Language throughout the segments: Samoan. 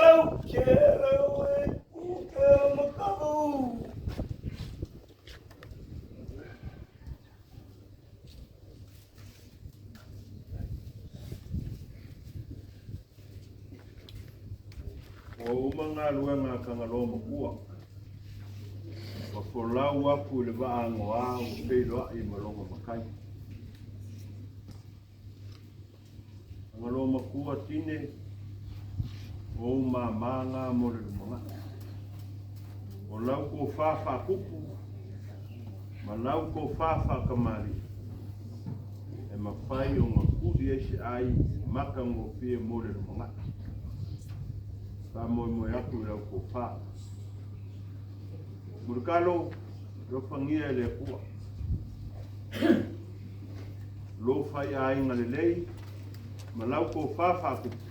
Kau ke rau e puke o makavu. Ua uma galuega a Tagaloa Makua. Ua folau aku i le vaa agoa ua feiloai ma lona matai. Tagaloa Makua tine, o ou māmā ngā mo le lumanai. O lau tofa faakupu ma lau tofa faatamalii e mafai ona tuli ai se ai matagofie mo le lumanai. Faamoemoe atu i lau tofa. Mulitalo, alofagia e le Atua. Lou faiaiga lelei ma lau tofa faakupu,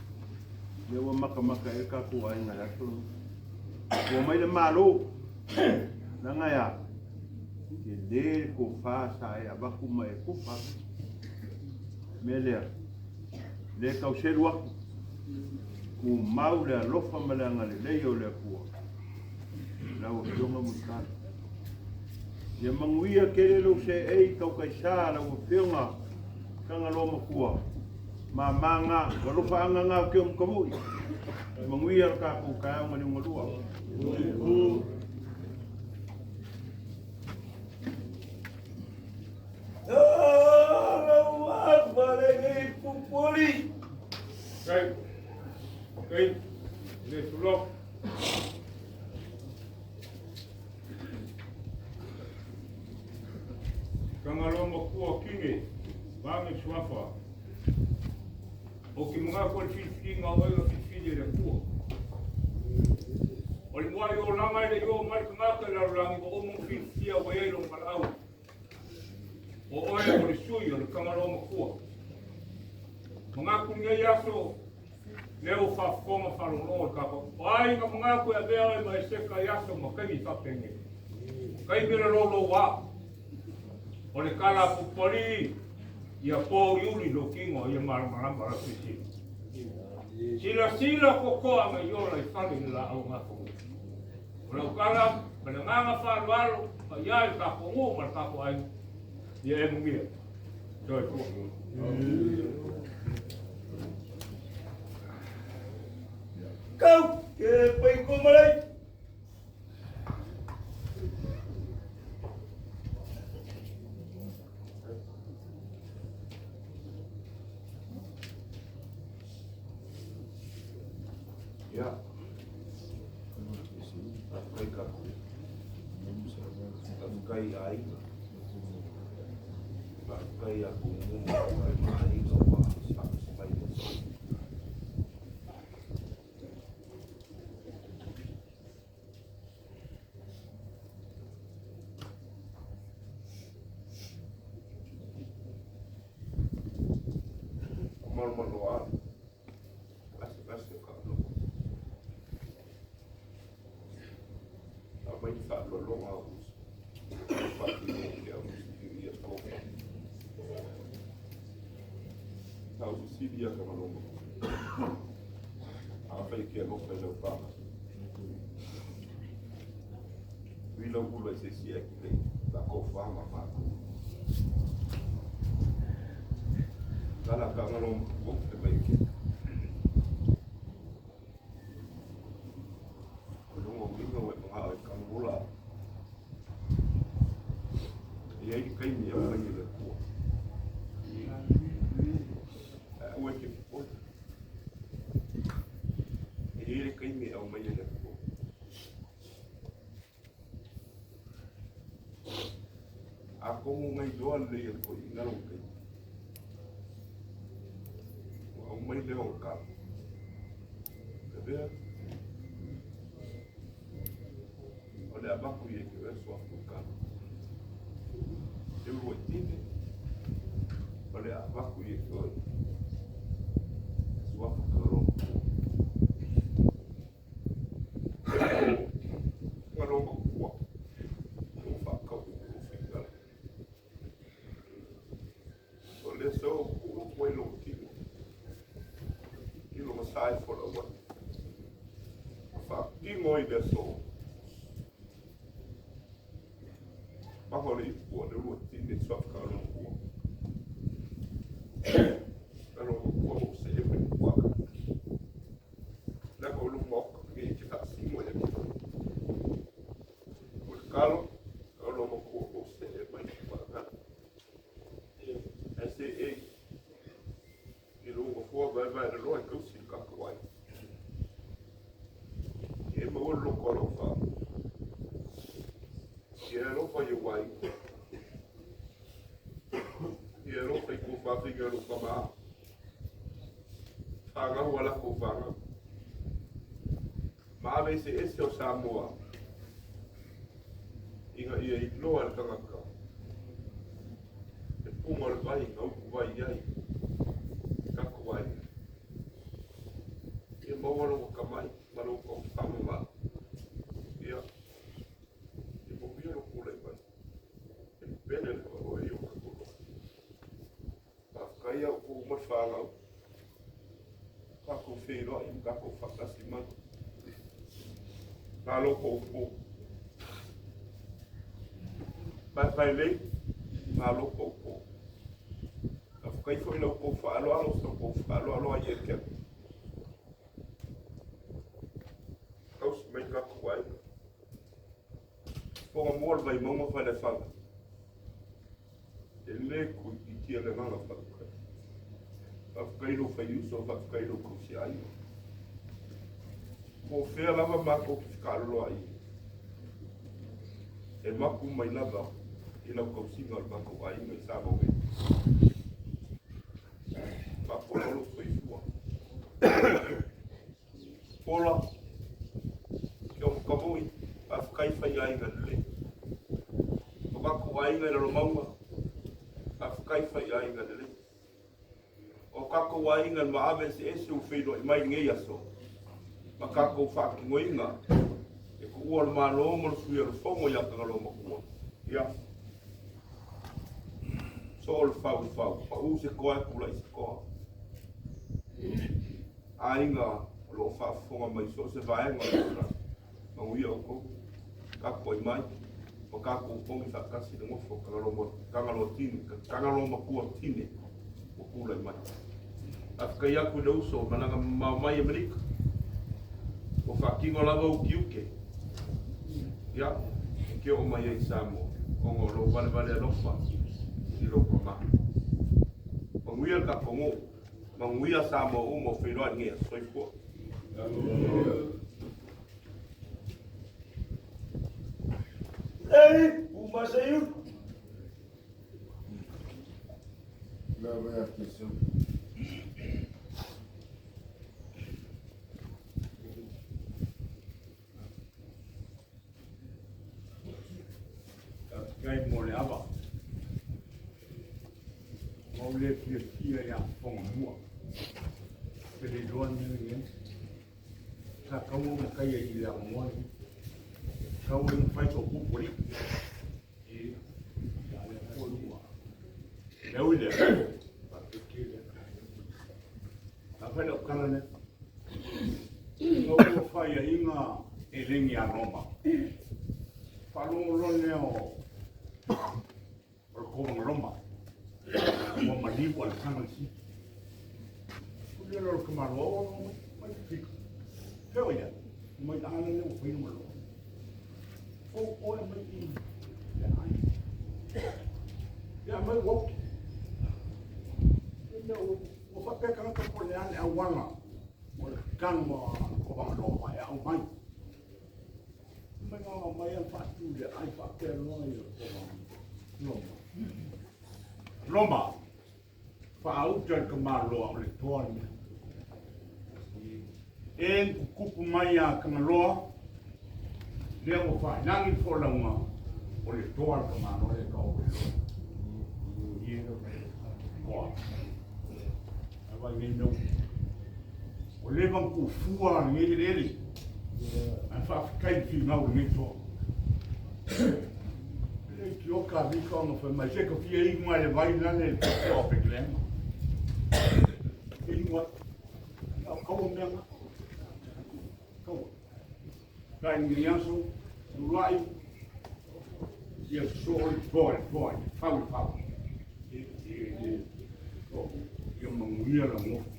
lea ua matamata ai le tatou aiga i le aso lenei. Ua mai le Malo, leaga e a? Tele le tofa sa e avatu ma e tufa atu. Mea lea, le tau selu atu, tumau le alofa ma le agalelei o le Atua i lau Afioga Mulitalo. Ia manuia tele lou seei taukaisa lau Afioga Tagaloa Matua, mama ga, alofaaga ga o ke o Matavu'i. Manuia lo tatou taeao ma liugalua. Okay. Okay. Le sulok. Tagaloa Makua Kine, Vage Suafa. O ke magaku o le filifiliga o oe na filifili e le Atua. O le muaʻi olaga e le i oo mai le tagata i le lalolagi ua uma ona filifilia ua i ai lona valaau. O oe o le sui o le Tagaloa Makua. Manatu i lenei aso, lea ua faafofoga faalogologo le tatou. O ai na manatu e avea oe ma Eseka i aso ma taimi faapenei. Taimi o le louloua. O le tala a Pupualii, ia pōiuli lou tino ia malamalama lau silasila. Silasila totoa ma i ola i fale i le laau gafoga. O lau tala ma le agaga faaaloalo paia i le tatou nuu ma le tatou aiga, ia e manuia. Soifua. Kau ke pai ko malai. Ia. Faafetai tatou. Faafetai i aiga. Faafetai ia Tumua ma aiga ua faatasi mai i le aso. Malomaloa gasegase o kaʻaloko. Aumai le faaloaloga o faatino ke au ia tofa. Sa ou fesili ia Tagaloa. Afai e te alofa i lau pāka. Ui lau ula i se isi ae ki lei la tofa ma mākou. Tala Tagaloa mo te mai ke. O lunga uiga ua e mangao e kangola. E iai le taimi e aumai e le Atua. Ae aua e te popole. E iai le taimi e aumai e le Atua. Atonu na iloa lelei e le toeaina lou taimi. Ua aumai lea o le tala. Avea. O le avatu ia te oe suafa o tala. E ulu ai tine. O le avatu ia te oe suafa o Tagaloa. Ua faatau i lou finagalo. O lea sa ou tuu atu ai lou tino i lona sa e folau ai. i le aso. Maha o le ipu o le lua tine suafika o le makua. Alo makua mo se e mai kuaka. Laka o lu maoka ke te faasino ia. O le kalo, o lo makua mo se e mai kuaka. Ae se e i lo fua vai vai le loa e kausi le kakawai. E maua le loko alofa. Ia alofa i wai. Ia alofa i ko whawhinga lo kama. Whangau ala ko whangau. Maave se ese o Samoa. Inga ia i loa le tangata. E punga o le vai, ngau ku vai ai. Kako vai. Ia maua lo kamai, ma lo ko whamama. Ia. Ia mawia lo kula i mai. E pene le o e o kakolo. Whakaia o kou mai whāngau. Kako whēroa i kako whakasi mai. Ngā loko o pō. Pai whai lei, ngā loko o pō. Ka whakai foi lau kou whaaloalo, sa kou whaaloalo ai e kia. Kausi mai kako ai. Fonga mua le vai maunga whai le whanga. E le kui i tia le nganga whakakai. Whakakai lo whai uso, whakakai lo kausi ai. Ko whea lava mākou ki whakaalolo ai. E maku mai lava i lau kausiga o le mākou aiga i Samoa nei. Faapola lou soifua. Pola, ke o makamui, faafetai faiaiga lelei. O kākou aiga i Lalomauga, faafetai faiaiga lelei. O kākou aiga i Maave eseese ua feiloai mai i lenei aso, ma kākou faatinoina e tuua o le Malo ma le Sui o le Fono ia Tagaloa Matua. Ia, soo le fau i fau, paʻū se toa e tulai se toa. Aiga o lo o faafofoga mai so o se vaega o le lalolagi, manuia outou, tapuai mai, ma tatou opogi faatasi i le nofo a Tagaloa Tine, Tagaloa Matua Tine ua tulai mai. Faafetai atu i le uso o malaga mamao mai Amerika, ua faatino lava utiute, ia, e te oo mai ai i Samoa, ona o lou valevale alofa i lou tama. Manuia le tatou nuu. Manuia Samoa uma o feiloai i lenei aso. Soifua. Ei, uma seiu. Lava ia te seu. Faafetai mo le ava. Ua ou le fiafia ia Fogamua. Pe le iloa le mea na i ai. Sa taua ma taia i le avanoa lenei. Tau e mafai sou upu alii. E, ia lea foi ua. Le ui lea, faafetai tele atu. A fai lau tala lea. Ina ua faiaina eleni a Roma, faalogo loa lea o o le kovana Roma, ua maliu Alesana le Sili. Ua lea le tamaloa, ua mai, mai fika. Fea o ia? Mai ana lea ua faina maloa. O oe mai i le ai. Ia mai ua uki. E mea ua faapea tagata po o le a le auala o le tanu a le kovana Roma e au mai. Mai ngā mai a whaatu le ai whaapea loa i le kovana Roma. Roma, whaauta le kamaloa o le toa le mea. E kukupu mai a Kangaloa, lea ua faailagi le folauga o le toa le kamaloa le ka o le loa. Ie, toa. Ai vai nei meu. O leva na tuufua lenei eleele. Ae faafetai i le finau o lenei toa. E le itioka a Mika ona fai mai, se ka fia inu ai le vai lale le toa o Petelehema. E inu ai. Ia o kaua mea nga. Kaua. Tai lenei aso, uluai ia sosoo le toa i le toa, i le fau i le fau. Ia manuia lau nofo.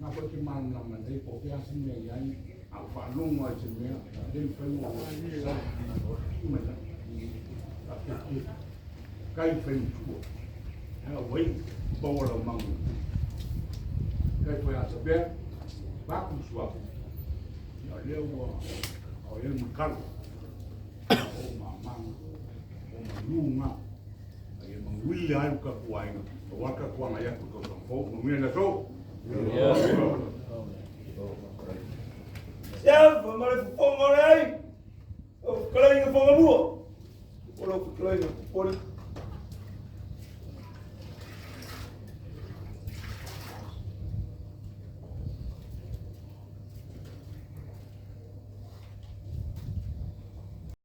Na foi te malamalama lelei po o fea se mea i ai, a ua faalogo lava i se mea, e le mafai ona ou sau, tuu mai lalo. Faapea, kai fai matua, ae auai maua lau magu. Kai fai asapea, vaku suafu. Ia o lea ua o i ai mulikalu, o mamana, o malu na. A ia manuia ai lo tatou aiga, aua le tatou agai atu i le tausaga fou. Manuia le aso! Siafa ma le fofoga o le ai, lau fetalaiga Fagalua, o lau fetalaiga Popole.